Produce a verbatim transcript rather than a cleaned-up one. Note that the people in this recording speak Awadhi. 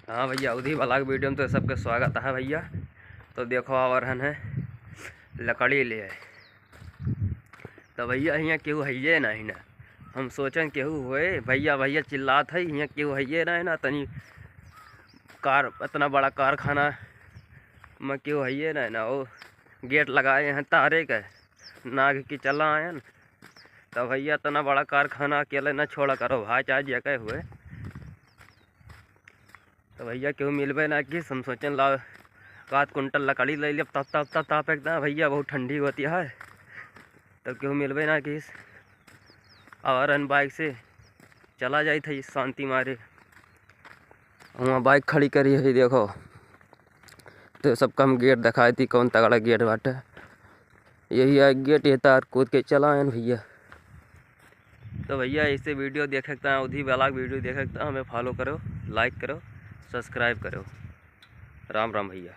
हाँ भइया, उधी vlog video में तो सबके स्वागत है भइया। तो देखो, आवा रहन है लकड़ी लेइ। तो भइया, हियाँ केहू हइये नाहीं ना। हम सोचन केहू होए, भइया भइया चिल्लात है, हियाँ केहू हइये नाहीं ना। तनी कार, इतना बड़ा कारखाना में केहू हइये नाहीं ना। ओ gate लगाए हैं तारे के, नाग की चला आयन। तो भइया, इतना बड़ा कारखाना अकेले ना छोड़ा करो भाई, चाहे जे के होए। तो भइया, केहू मिलबे ना किस। हम सोचन ला आध कुंटल लकड़ी लेइ लेब, तब तब तब तब एकदम भइया बहुत ठंडी होती है, तो केहू मिलबे ना किस। आवा रहन bike से, चला जाइत है शांति मारे। वहाँ bike खड़ी करी है, देखो। तो सबका हम gate देखाई थी, कौन तगड़ा gate बाटे। यही है gate, ये तार कूद के चला आयन भइया। तो भइया, ऐसे video देखे के ता, उधी vlog video देखे के ता, हमें follow करो, like करो, subscribe करो। राम राम भइया।